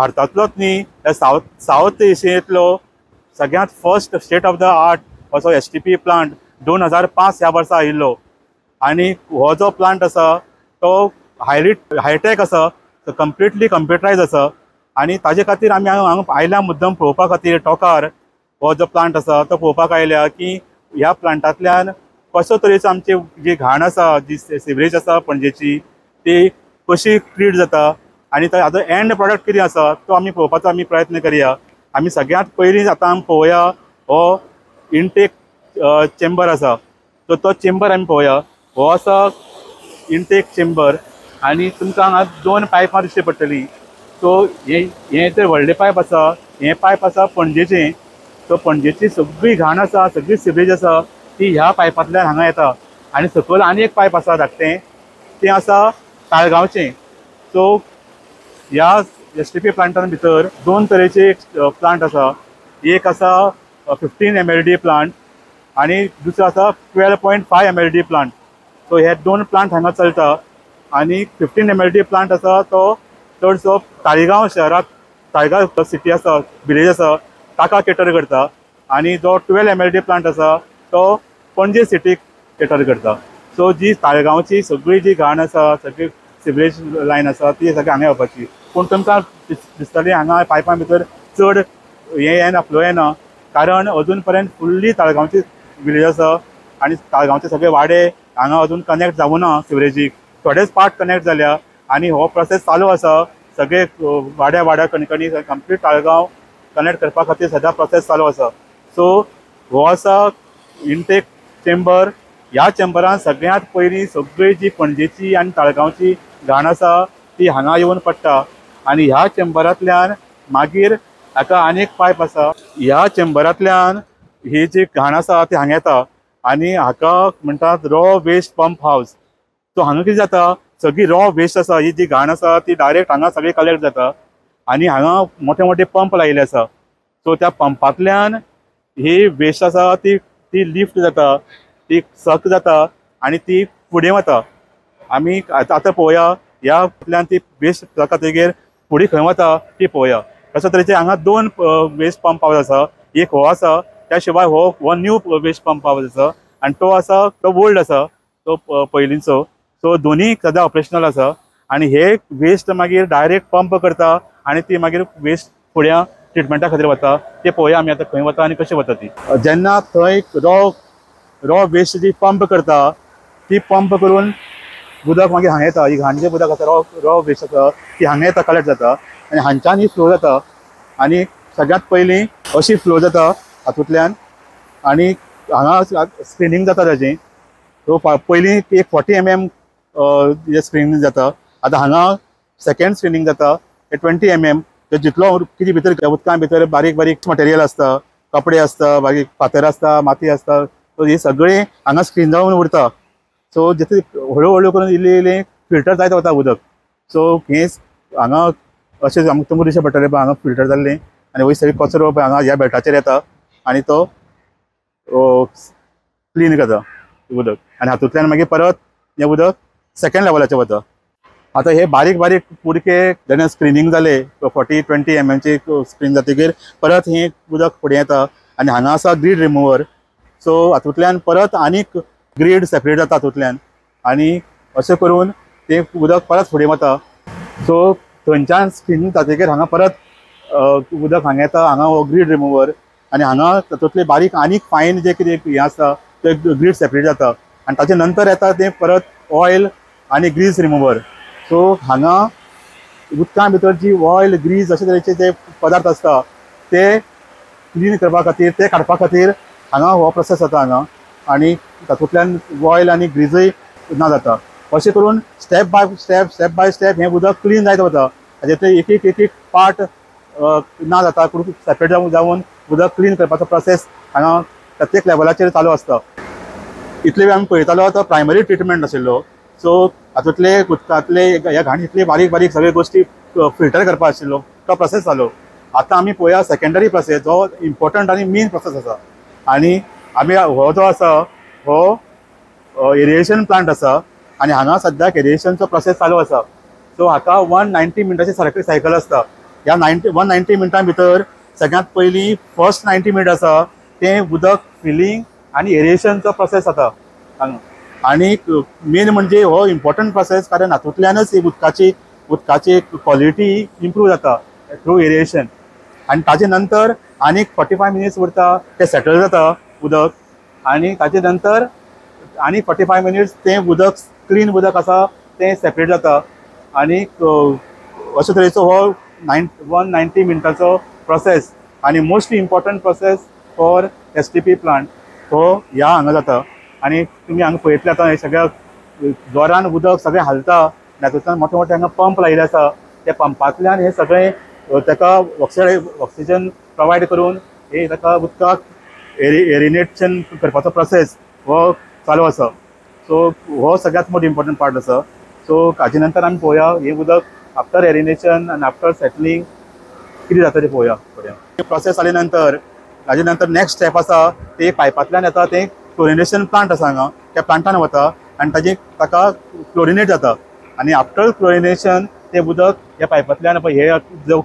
भारतांतलोच न्ही, सावथ एशियेंतलो सगळ्यांत first state of the art असो STP plant 2005 ह्या वर्सा आयिल्लो. आनी हो जो प्लांट आसा तो हायटेक आसा, कंप्लिटली कंप्युटरायज आसा. आनी ताजे खातीर आमी हांगा आयल्या मुद्दम पळोवपा खातीर टोकार हो जो प्लांट आसा तो पळोवपाक आयल्या की ह्या प्लांटांतल्यान कसो तरेचो आमची जी घाण आसा, जी सिवरेज आसा पणजेची, ती कशी ट्रीट जाता आनी ताजो एंड प्रोडक्ट कितें आसा तो आमी पळोवपाचो आमी प्रयत्न करया. आमी सगळ्यांत पयलीं आतां आमी पळोवया हो इनटेक चेंबर आसा, सो तो चेंबर आमी पळोवया. हो आसा इनटेक चेंबर आनी तुमकां हांगा दोन पायपां दिश्टी पडटलीं. सो हें तर व्हडलें पायप आसा, हें पायप आसा पणजेचें. सो पणजेची सगळी घाण आसा, सगळी सिवरेज आसा ती ह्या पायपांतल्यान हांगा येता. आनी सकयल आनी एक पायप आसा धाकटें, तें आसा ताळगांवचें. सो ह्या STP प्लांटान भितर दोन तरेचे प्लांट आसा. एक आसा 15 MLD plant आनी दुसरो आसा 12.5 MLD plant. सो हे दोन प्लांट हांगा चलता. आनी 15 MLD plant आसा तो चडसो ताळगांव शहराक, ताळगांव सिटी आसा, विलेज आसा ताका केटर करता. आनी जो 12 MLD plant आसा तो पणजे सिटीक केटर करता. सो जी ताळगांवची सगळी जी घाण आसा, सगळी सिवरेज लायन आसा ती सगळी हांगा येवपाची. पूण तुमकां दिसतली हांगा पायपां भितर चड हें येना, फ्लो येना, कारण अजून पर्यंत फुल्ली ताळगांवची विलेज आसा आनी ताळगांवचे सगळे वाडे हांगा अजून कनेक्ट जावना सिवरेजीक. थोडेच पार्ट कनेक्ट जाल्या आनी हो प्रोसेस चालू आसा. सगळे वाड्या वाड्या कणकणी कंप्लीट ताळगांव कनेक्ट करपा खातीर सद्या प्रोसेस चालू आसा. सो हो आसा इनटेक चेंबर. ह्या चेंबरान सगळ्यांत पयलीं सगळी जी पणजेची आनी ताळगांवची घाण आसा ती हांगा येवन पडटा. आनी ह्या चेंबरांतल्यान मागीर हाका आनी एक पायप आसा. ह्या चेंबरांतल्यान ही जी घाण आसा ती हांगा येता आनी हाका म्हणटात रॉ वेस्ट पंप हावज. सो हांगा कितें जाता, सगळी रॉ वेस्ट आसा, ही जी घाण आसा ती डायरेक्ट हांगा सगळी कलेक्ट जाता आनी हांगा मोठे मोठे पंप लायिल्ले आसा. सो त्या पंपांतल्यान ही वेस्ट आसा ती ती लिफ्ट जाता, ती सक जाता आनी ती फुडें वता. आमी आतां पळोवया ह्यातल्यान ती वेस्ट जातकीर फुडें खंय वता ती पळोवया. कशा तरेचे हांगा दोन वेस्ट पंप हावज आसा. एक हो आसा, त्या शिवाय हो न्यू वेस्ट पंप हावज आसा आनी तो आसा तो ओल्ड आसा, तो पयलींचो. सो दोनूय सद्या ऑपरेशनल आसा आनी हे वेस्ट मागीर डायरेक्ट पंप करता आनी ती मागीर वेस्ट फुड्या ट्रिटमेंटा खातीर वता. ते पळोवया आमी आतां खंय वता आनी कशें वता ती. जेन्ना थंय रॉ वेस्ट जी पंप करता ती पंप करून उदक मागीर हांगा येता. ही घाण जे उदक आसा, रॉ वेस्ट आसा ती हांगा येता, कलेक्ट जाता आनी हांच्यान ही फ्लो जाता. आनी सगळ्यांत पयलीं अशी फ्लो जाता हातूंतल्यान आनी हांगा स्क्रिनींग जाता ताजें. सो पयलीं एक 40 mm स्क्रिनींग जाता, आतां हांगा सेकेंड स्क्रिनींग जाता 20 mm. जितलो कितें भितर उदकां भितर बारीक बारीक मटेरियल आसता, कपडे आसता, बारीक फातर आसता, माती आसता, सो हे सगळें हांगा स्क्रीन जावन उरता. सो जितले हळू हळू करून इल्लें इल्लें फिल्टर जायत वता उदक. सो हें हांगा अशें आमकां तुमकां दिश्टी पडटलें पळय हांगा फिल्टर जाल्लें आनी वयर सगळी कचरो पळय हांगा ह्या बेल्टाचेर येता आनी तो क्लीन करता उदक. आनी हातूंतल्यान मागीर परत हें उदक सेकेंड लेवलाचेर वता. आतां हे बारीक बारीक कुडके जेन्ना स्क्रिनींग जाले 40-20 mm स्क्रीन जातकीर परत हें उदक फुडें येता आनी हांगा आसा ग्रीड रिमुवर. सो हातूंतल्यान परत आनीक ग्रीड सेपरेट जाता हातूंतल्यान आनी अशें करून तें उदक परत फुडें वता. सो थंयच्यान स्क्रीन जातकीर हांगा परत उदक हांगा येता, हांगा हो ग्रीड रिमुवर आनी हांगा तातूंतले बारीक आनीक फायन जे कितें हें आसा ते ग्रीड सेपरेट जाता आनी ताचे नंतर येता तें परत ऑयल आनी ग्रीस रिमुवर. सो हांगा उदकां भितर जी ऑयल ग्रीस अशे तरेचे जे पदार्थ आसता ते क्लीन करपा खातीर, ते काडपा खातीर हांगा हो प्रोसेस जाता हांगा आनी तातूंतल्यान ऑयल आनी ग्रीजय ना जाता. अशें करून step by step, step by step हें उदक क्लीन जायत वता. हाजें एक एक एक एक पार्ट ना जाता, सेपरेट जावन उदक क्लीन करपाचो प्रोसेस हांगा प्रत्येक लेवलाचेर चालू आसता. इतले वेळ आमी पळयतालो तो प्रायमरी ट्रिटमेंट आशिल्लो. सो हातूंतले उदकांतले ह्या घाणींतले बारीक बारीक सगळे गोश्टी फिल्टर करपा आशिल्लो तो प्रोसेस जालो. आतां आमी पळोवया सेकेंडरी प्रोसेस जो इम्पोर्टंट आनी मेन प्रोसेस आसा. आनी आमी हो जो आसा हो एरिएशन प्लांट आसा आनी हांगा सद्याक एरिएशनचो प्रोसेस चालू आसा. सो हाका 190 मिनटाची सारकी सायकल आसता. ह्या 190 मिनटां भितर सगळ्यांत पयलीं फर्स्ट 90 मिनट आसा तें उदक फिलींग आनी एरिएशनचो प्रोसेस जाता हांगा. आनी मेन म्हणजे हो इम्पॉर्टंट प्रोसेस, कारण हातूंतल्यानच एक उदकाची क्वॉलिटी इम्प्रूव जाता थ्रू एरिएशन. आनी ताजे नंतर आनीक 45 मिनट्स उरता तें सेटल जाता उदक, आनी ताजे नंतर आनी 45 मिनट्स तें उदक क्लीन उदक आसा तें सेपरेट जाता. आनी अशे तरेचो हो 190 मिनटाचो प्रोसेस आनी most important process for STP plant हो ह्या हांगा जाता. आनी तुमी हांगा पळयतले आतां हे सगळ्या जोरान उदक सगळें हालता, तातूंतल्यान मोठे मोठे हांगा पंप लायिल्ले आसा, त्या पंपांतल्यान हे सगळें ताका ऑक्सिजन प्रोवायड करून हे ताका उदकाक एरिनेशन करपाचो प्रोसेस हो चालू आसा. सो हो सगळ्यांत मोठो इम्पॉर्टंट पार्ट आसा. सो ताजे नंतर आमी पळोवया हें उदक आफ्टर एरिनेशन आनी आफ्टर सेटलिंग कितें जाता तें पळोवया. प्रोसेस जाले नंतर ताजे नंतर नेक्स्ट स्टेप आसा ते पायपांतल्यान येता तें क्लोरिनेशन प्लांट आसा हांगा, त्या प्लांटान वता आनी ताजे ताका क्लोरिनेट जाता. आनी आफ्टर क्लोरिनेशन तें उदक ह्या पायपांतल्यान हे जो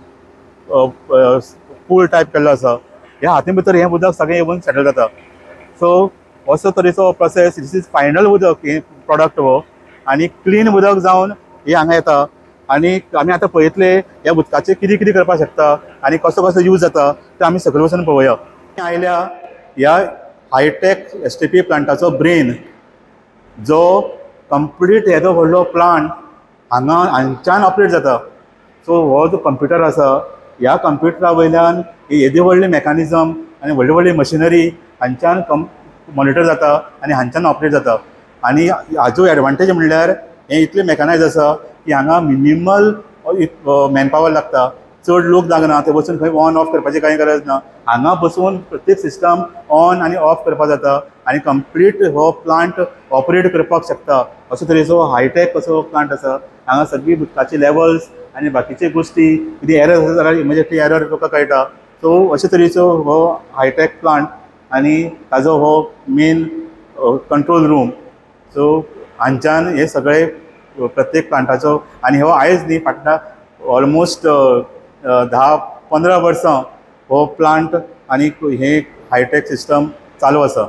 पूल टायप केल्लो आसा ह्या हाती भितर हें उदक सगळें येवन सेटल जाता. सो असो तरेचो प्रोसेस, this is final उदक हें प्रोडक्ट हो, आनी क्लीन उदक जावन हें हांगा येता. आनी आमी आतां पळयतले ह्या उदकाचें कितें कितें करपाक शकता आनी कसो कसो यूज जाता तें आमी सकयल वचून पळोवया. आयल्या ह्या हायटेक STP प्लांटाचो ब्रेन जो कंप्लीट येदो व्हडलो प्लांट हांगा हांगच्यान ऑपरेट जाता. सो हो जो कंप्युटर आसा ह्या कंप्युटरा वयल्यान येदी व्हडली मेकॅनिजम आनी व्हडली व्हडली मशिनरी हांच्यान मॉनिटर जाता आनी हांच्यान ऑपरेट जाता. आनी हाजो एडवांटेज म्हणल्यार हें इतलें मेकॅनायज आसा की हांगा मिनिमल मॅनपावर लागता, चड लोक लागना, ते वचून खंय ऑन ऑफ करपाची कांय गरज ना. हांगा बसून प्रत्येक सिस्टम ऑन आनी ऑफ करपाक जाता आनी कंप्लीट हो प्लांट ऑपरेट करपाक शकता. असो तरेचो हायटेक असो प्लांट आसा. हांगा सगळी उदकाची लेवल्स आनी बाकीचे गोश्टी कितें एरर आसा जाल्यार इमिजिएटली एरर तुका कळटा. सो अशे तरेचो हो हायटेक प्लांट आनी ताजो हो मेन कंट्रोल रूम. सो हांच्यान हे सगळे प्रत्येक प्लांटाचो, आनी हो आयज न्ही फाटल्या ऑलमोस्ट 10-15 वर्सां हो प्लांट आनी हे हायटेक सिस्टम चालू आसा.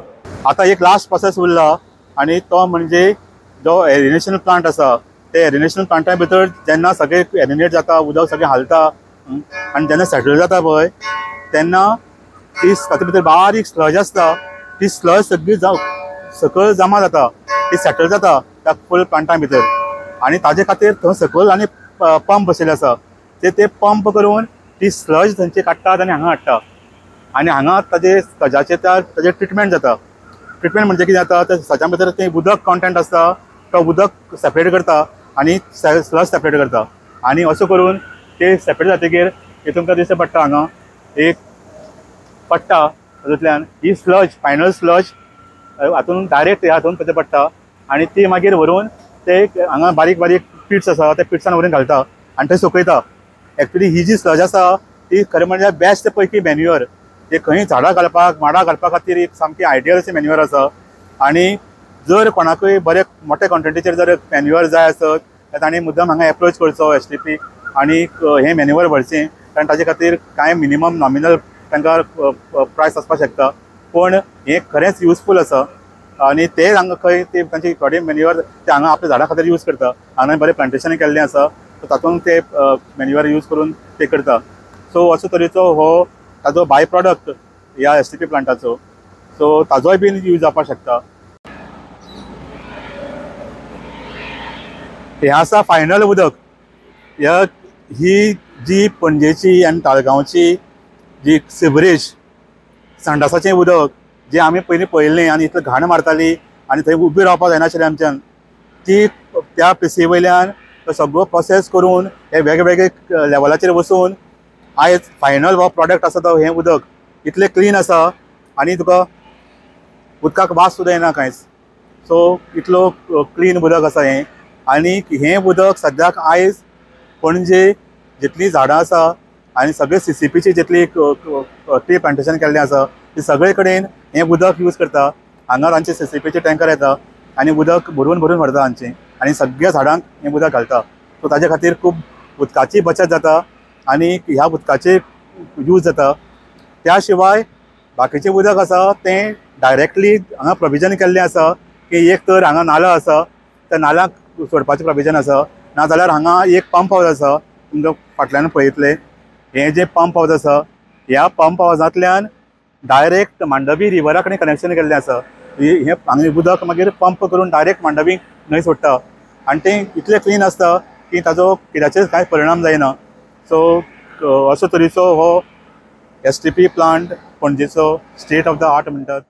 आतां एक लास्ट प्रोसेस उरला आनी तो म्हणजे जो एरिनेशन प्लांट आसा ते एरिनेशन प्लांटा भितर जेन्ना सगळें एरिनेट जाता, उदक सगळें हालता आनी जेन्ना सेटल जाता पळय तेन्ना ती तातूंत भितर बारीक स्लज आसता, ती स्लज सगळी सकयल जमा जाता, ती सेटल जाता त्या फूल प्लांटा भितर. आनी ताजे खातीर थंय सकयल आनी पंप बसयले आसा, ते पंप करून ती स्लज थंयची काडटात आनी हांगा हाडटा. आनी हांगा ताजे स्लजाचें ताजें ट्रिटमेंट जाता. ट्रिटमेंट म्हणजे कितें जाता, त्या स्लजा भितर तें उदक कॉन्टेंट आसता तो उदक सेपरेट करता आनी स्लज सेपरेट करता. आनी असो करून ते सेपरेट जातकीर हे तुमकां दिसता पडटा हांगा एक पडटा तातूंतल्यान ही स्लज फायनल स्लज हातून डायरेक्ट हातून ताजें पडटा आनी ती मागीर व्हरून ते हांगा बारीक बारीक पिट्स आसा त्या पिट्सान व्हरून घालता आनी थंय सुकयता. एक्चुली ही जी स्लज आसा ती खरें म्हणल्यार बेस्ट पैकी मॅन्युअर, ते खंय झाडां घालपाक माडां घालपा खातीर एक सामकी आयडियल अशी मॅन्युअर आसा. आनी जर कोणाकूय बरे मोठे क्वॉन्टिटीचेर जर मॅन्युअर जाय आसत जाल्यार तांणी मुद्दम हांगा एप्रोच करचो STP आनी हें मॅन्युअर व्हरचें, कारण ताजे खातीर कांय मिनिमम नॉमिनल तांकां प्रायस आसपाक शकता, पूण हें खरेंच युजफूल आसा. आनी ते हांगा खंय ते तांची थोडे मॅन्युअर ते हांगा आपल्या झाडां खातीर यूज करता. हांगा बरें प्लांटेशन केल्लें आसा तातूंत ते मॅन्युअर यूज करून ते करता. सो असो तरेचो हो ताजो बाय प्रोडक्ट ह्या STP प्लांटाचो, सो ताजोय बीन यूज जावपाक शकता. हें आसा फायनल उदक. ह्या ही जी पणजेची आनी ताळगांवची जी सिवरेज संडासाचें उदक जें आमी पयलीं पळयल्लें आनी इतलें घाण मारताली आनी थंय उबी रावपाक जायनाशिल्लें आमच्यान, ती त्या प्लेसी वयल्यान तो सगळो प्रोसेस करून हे वेगवेगळे लेवलाचेर वचून आयज फायनल हो प्रोडक्ट आसा तो हें उदक इतलें क्लीन आसा आनी तुका उदकाक वास सुद्दां येना कांयच. सो इतलो क्लीन उदक आसा हें. आनी हें उदक सद्याक आयज पणजे जितलीं झाडां आसा आनी सगळे CCPची जितली ट्री प्लांटेशन केल्लें आसा ती सगळे कडेन हें उदक यूज करता. हांगा तांचे CCPचे टँकर येता आनी उदक भरून भरून व्हरता हांचें आनी सगळ्या झाडांक हें उदक घालता. सो ताजे खातीर खूब उदकाची बचत जाता आनी ह्या उदकाचेर यूज जाता. त्या शिवाय बाकीचें उदक आसा तें डायरेक्टली हांगा प्रोविजन केल्लें आसा की एक तर हांगा नालो आसा, त्या नाल्याक सोडपाचें प्रोविजन आसा, नाजाल्यार हांगा एक पंप हावज आसा. तुमकां फाटल्यान पळयतले हें जें पंप हावज आसा, ह्या पंप हावजांतल्यान डायरेक्ट मांडवी रिवरा कडेन कनेक्शन केल्लें आसा. हें हांगा उदक मागीर पंप करून डायरेक्ट मांडवी न्हंय सोडटा आनी तें इतलें क्लीन आसता की ताजो कित्याचेर कांय परिणाम जायना. सो असो तरेचो हो एस टी पी प्लांट पणजेचो स्टेट ऑफ the art म्हणटात.